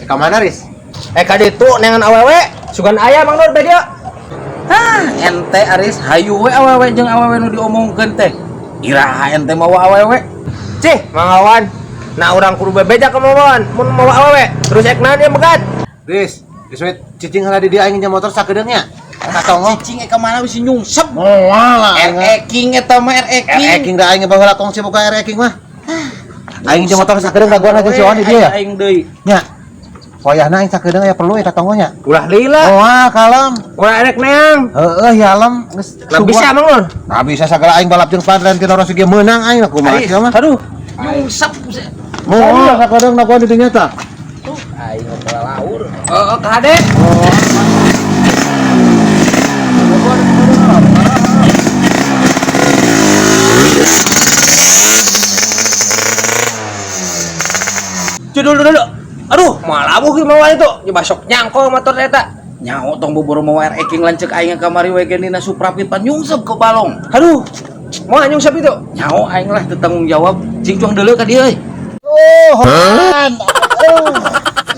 Ka mana, Riz? Ka ditu neangan awewe, sugan aya Mang Nur teh dia. Hah, ente Aris hayu we awewe jeung awewe nu diomongkeun teh. Iraha ente mawa awewe? Cih, Mang Wawan. Nah urang kudu bebeja ka Mang Wawan mun mawa awewe. Terus ek naon ieu megat? Riz, geus we cicing heula di dieu aing nginjem motor sakedeung nya. Ka tonggoh. Cicing ka mana bisi nyungsep. Moal lah aing. RE King eta mah RE King. RE King da aing baheula kongsi boga RE King mah. Aing nginjem motor sakedeung dagoan aja si Wawan di dieu ya. Aing deui. Nya. Wayahna aing sakedeung aya perlu eta tonggoh nya. Ulah lila. Moal kalem. Ulah erek neang. Heeh, ya alem geus. Nah bisa Mang Nur. Nah bisa sagala aing balap jeung Padren kita orang segi meunang aing lah kumaha Aris, sia mah. Aduh, nyungsep. Moal sakedeung dagoan di dinya tah. Aing laur. Heeh, ka hade. Cudul dulu. Aduh, moal labuh ieu Mang Wawan itu. Nyoba sok nyangkol motor eta. Nyaho tong boboro mawa RE King lanceuk aing kamari we ge dina Supra Fit pan nyungsep ke balong. Aduh, moal nyungsep itu. Nyaho aing lah teu tanggung jawab. Cing cuang deuleu ka dieu euy. Oh, Hoan. Aduh.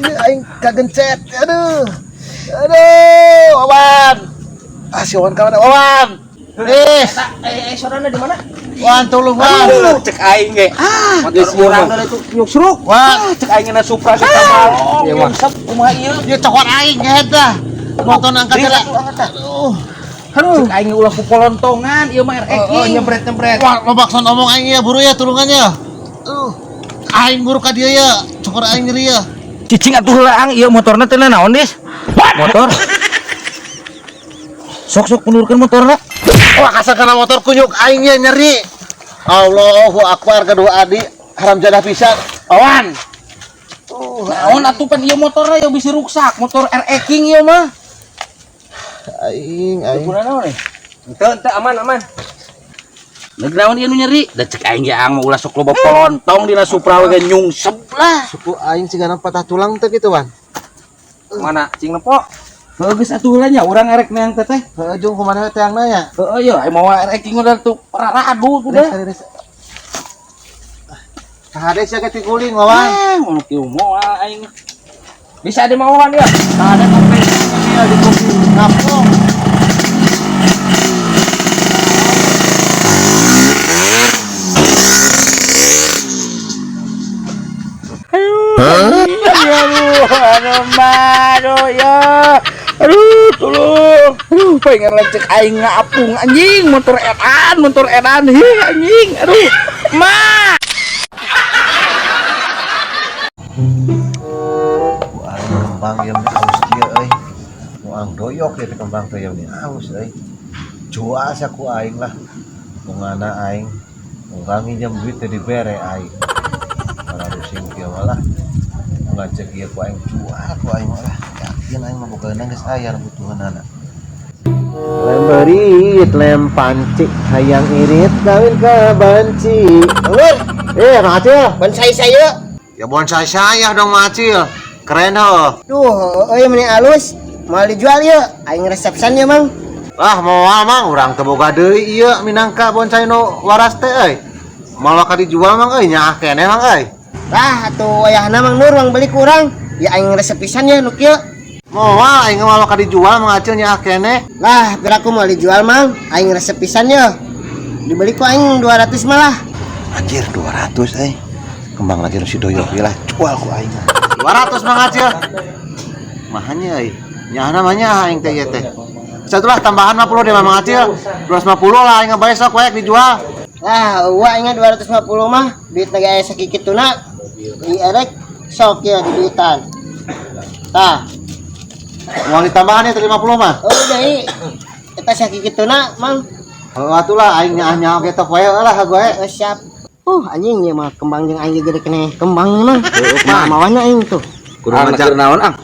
Ini aing kagencet. Aduh. Aduh, Wawan. Ah, si Wawan kawan Wawan. Riz, Sorana di mana? Wan tolong Wan. Aduh, cek aing ge. Ah, Motor urang deuleu itu nyungsruk. Wan, Ah, cek aing na Supra ke balong. Iya, mah. Nyungsep kumaha ieu? ieu cokot aing ngehet dah. Motor angkat Riz, heula. atuh, angkat dah. Aduh. Aduh. Cek aing ulah ku polontongan ieu mah RE Oh, King. nyempret-nyempret. Wah, lo bakson omong aing ya buru ya tulungannya. Aing buru ka dieu ya. Cokor aing nyeri ya. Cicing atuh heula ang ieu motorna teh naon, Dis? Motor. Sok-sok mundurkeun motorna. Wah, kasar kana motor kunyuk aing ya nyeri. Allahu akbar kedua adi haram jadah pisan. Awan. Naon atuh pan ieu motorna ieu bisi ruksak, motor RE King ieu mah. Aing aing. Kumaha naon nih? Henteu, aman, aman. Neg naon ieu nu nyeri? Da cek aing ge ang mah ulah sok loba polontong dina Supra we ge nyungsep lah. Suku aing sigana patah tulang teh kitu, Wan. Mana cing nepo? Heuh geus atuh heula nya urang erek neang teh teh. Heeh, jung kumaha we teangna nya? Heuh ye aing mawa RE King udah tuh raradu tuh dah. Riz, Riz. Kahade sia ge tiguling, Wawan. Ah, ngono kieu moal aing. Bisa di Mang Wawan ya? Kahade kopi ieu di kopi ngapung. Aduh, aduh, aduh, ya. Aduh, tolong. Aduh, pengen lecek aing ngapung anjing, motor edan, hi anjing. Aduh, ma. Ku aing kembang ieu mah aus kieu euy. Moang doyok ieu teh kembang teh ieu aus euy. Jual sia ku aing lah. Bungana aing. Urang nginjem duit teh dibere aing. Malah rusing kieu mah lah. Ngajak ieu ku aing jual ku aing mah lah. Yakin aing mah bogaeuna geus aya nu butuheunana. Lem berit, lem panci, hayang irit kawin ka banci. Mang Acil. Bonsai saya. Ya bonsai saya dong Mang Acil. Keren ho. Duh, euy meni alus. Mau dijual yeuh. Aing resepsan ya, Mang. Ah, moal Mang, urang teu boga deui ieu minangka bonsai nu waras teh euy. Moal ka dijual Mang euy, nyaah keneh Mang euy. Lah atuh wayahna Mang Nur mang beli ku urang. Ya aing resep pisan ya nu kieu. Moal aing moal ka dijual Mang Acil nyaah keneh. Lah, piraku mau dijual, Mang. Aing resep pisan ya. Dibeli ku aing 200 malah. Anjir 200 euy. Kembang lagi nu si doyok ieu lah, jual ku aing. 200 Mang Acil. Mahanya euy. Nyaahna mah nyaah aing teh ieu teh. Satulah tambahan 50 deh Mang Acil. 250 lah aing bae sok we dijual. Lah, eueuh aing 250 mah duit ge aya sakikituna. Di erek sok ya di duitan. Tah, Uang ditambahan ya 50 mah. oh deui. Eta sakikituna, Mang. Heuh atulah aing nyaah-nyaah oge tok wae lah gue. Siap. Anjing ieu mah kembang jeung aing gede keneh kembang mah. Heuh, Mah mawana aing tuh. Kudu ngajak naon ang?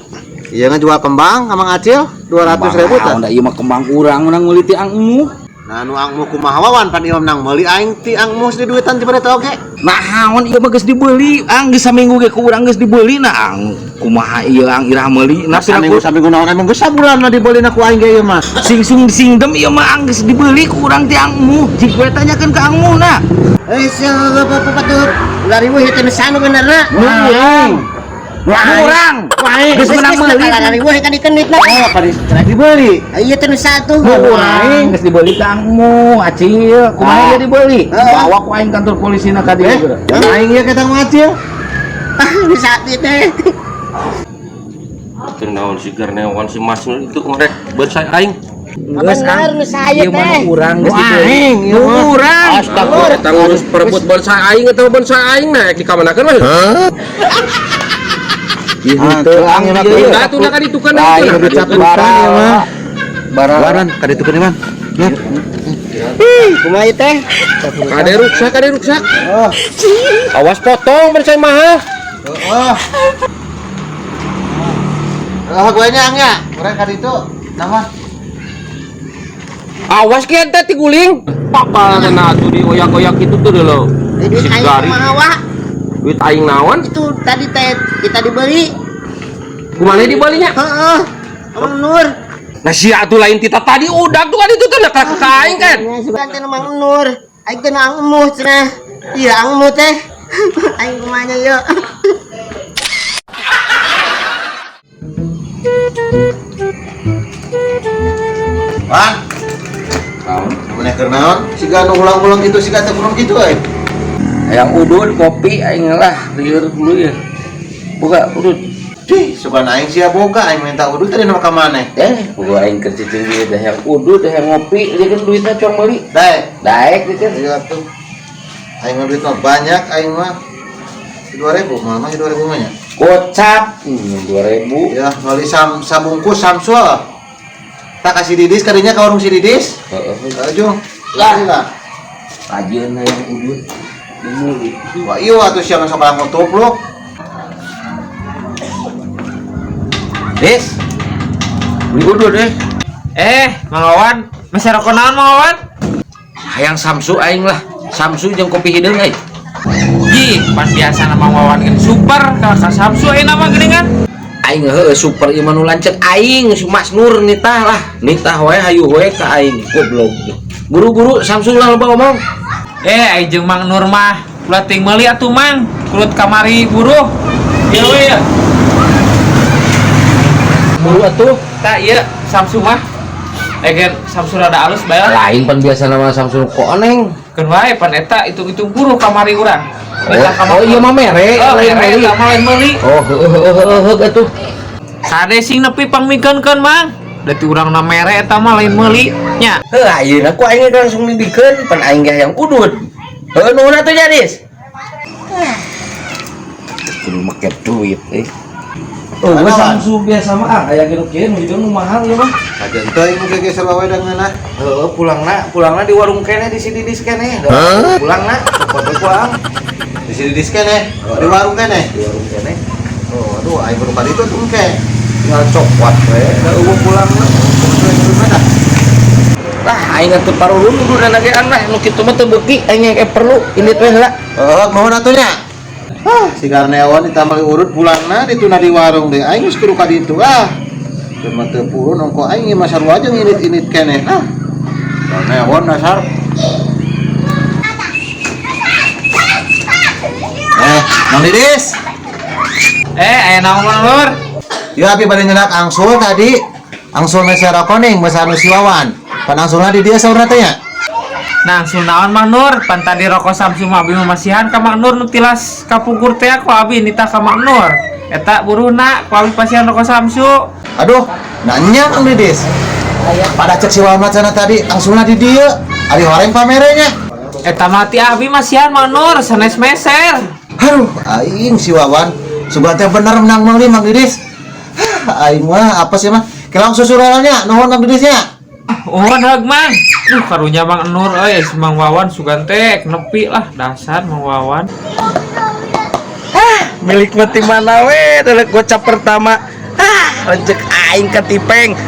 Iya ngejual kembang ka Mang Acil 200.000 tah. Naon da ieu mah kembang urang menang meuli ti angmu. Nah nu angmu kumaha Wawan pan ieu menang meuli aing ti angmu di duitan ti pada teh oge. Naon ieu mah geus dibeli, ang geus saminggu ge ku urang geus dibeli nah ang kumaha ieu ang irah meuli nah Saminggu saminggu naon emang geus sabulan mah dibeli na ku aing ge ieu mah. Sing sing singdem ieu mah ang geus dibeli ku urang ti angmu. Jig we tanyakeun ka angmu na. Eh, siapa tuh? 2000 ieu teh nu benerna. Wah. Urang. Geus menang meuli. Riweuh ka dikeun duitna. Oh, kadi dibeli. Iya teh nu satu. Urang geus dibeli kangmu, Acil. Kumaha ieu dibeli? Heeh. Bawa ku aing kantor polisina ka dieu. Aing ieu kita ngacil. Ah, nu satu teh. Teu naon si Garnewan si Mas Nur itu kemarin bonsai aing. Bener nu saya Ieu mah teh. urang geus dibeli. Aing, ieu mah. Urang. Astagfirullah, eta ngurus perebut bonsai aing eta bonsai aing nah dikamanakeun mah. Ieu Ah, teu ang ang ieu ieu. Tah tuh ka ditukeun Lain itu. duit Barang mah. Barang. Waran kadi tukeun iman. Ya. Kumaha ieu teh? Kade ruksak, kade ruksak. Oh. Awas potong bonsai mahal. Oh. Oh, gue nya nya. Urang kadi itu nama. Awas kieu teh tiguling. Papa na tuh dioyak-oyak itu tuh dulu. Duit Si aing Gari. kumaha wa? Duit aing naon? Itu tadi teh kita dibeli. Kumaha dibelinya? Heeh. Mang Nur. Nah sia atuh lain tita tadi udah tuh kan itu tuh nah ka aing kan. Ya sebenarnya teh Mang Nur. Aing teh nu angmuh cenah. Iya angmuh teh. Aing kumaha nya yeuh. Wan. Naon? Maneh keur naon? Siga nu ulang-ulang gitu, siga teu kurang gitu euy. Hayang udud kopi aing lah lieur dulu ya. Buka udud. Dih, sugan aing sia boga aing minta udud tadi nama ka maneh. Gua aing keur cicing ieu teh hayang udud teh hayang ngopi, ieu kan duitna cuang meuli. Daek. Daek ieu kan. Iya tuh. Aing mah duit mah banyak aing mah. 2000 mah mah 2000 mah nya. Gocap 2000. Ya, meuli sam sabungkus Samsul. Tak kasih Didis kadinya ka warung si Didis. Heeh. Ayo. Lah. Lah. Kajeun hayang udud. Meuli. Wah, iya atuh sia sok ngotup lu. Dis. Beli udud deh. Mang Wawan, masih rokok naon Mang Wawan? Hayang Samsu aing lah. Samsu jeung kopi hideung aing. Ji, pas biasa nama Mang Wawan kan super, kalau ka Samsu enak mah geuningan. Aing heueuh super ieu mah nu lanceuk aing si Mas Nur nitah lah. Nitah wae hayu wae ka aing goblok. Buru-buru Samsu lah loba omong. Aing jeung Mang Nur mah ulah ting meuli atuh Mang, kulut kamari buruh. Ieu we ya. Buru atuh. Tah ieu Samsu mah. Gen Samsu rada alus bae lah. Lain pan biasa nama Samsu koneng. Keun wae pan eta hitung-hitung buruh kamari urang. Nitah ka Oh, Mang iya Nur. mah mere, Oh, lain mere meuli. eta mah lain meuli. Oh, heueuh heueuh heueuh atuh. Kade sing nepi pangmikeunkeun Mang. Da ti urangna mere eta mah lain meuli nya. Heuh, ayeuna ku aing langsung dibikeun pan aing ge hayang udud. Heueuh nuhun atuh nya, Dis. Kudu make duit euy. Oh, gua Samsu biasa mah ah aya kieu kieu nu hideung nu mahal ieu mah. Kajeun teuing mun geus wae da ngeunah. Heeh, pulangna di warung keneh di si Didis keneh. Pulangna, copot we ku aing. Di si Didis keneh, di warung keneh. Di warung keneh. Oh, aduh aing baru kali itu tuh engke. Tinggal copot we, da eueuh pulangna. Lah, aing atuh parurun ududna ge an lah nu kitu mah teu beuki aing ge perlu indit we heula. Oh, mohon atuh nya. Ah, si Garnewan ditambah urut pulangna dituna di warung deh. Aing geus kudu ka ditu ah. Teu mah teu purun ongko aing mah sarua aja nginit-init keneh. Ah. Garnewan dasar. Mang Didis. Aya naon Mang Nur? Ya abi bade nyenak angsul tadi. Angsul meser koning mesa anu si Wawan. Pan angsulna di dieu saurna teh nya. Nah, angsul naon Mang Nur? Pan tadi rokok Samsu mah abi mah masihan ka Mang Nur nu tilas kapungkur teh ku abi nitah ka Mang Nur. Eta buruhna ku abi pasihan rokok Samsu. Aduh, nanya Mang Didis. Pada cek si Wawan sana tadi angsulna di dieu. Ari horeng pamerenya. Eta mah ti abi masihan Mang Nur sanes meser. Aduh, aing si Wawan sugan teh bener menang meuli Mang Didis. Hah, aing mah apa sih mah? Kelang susurannya, nuhun Mang Didisnya. Uhun heug Mang. Duh karunya Mang Nur euy si Mang Wawan sugan teh nepi lah dasar Mang Wawan. Hah, milik mati mana we, telek gocap pertama. Hah, lanceuk aing ketipeng.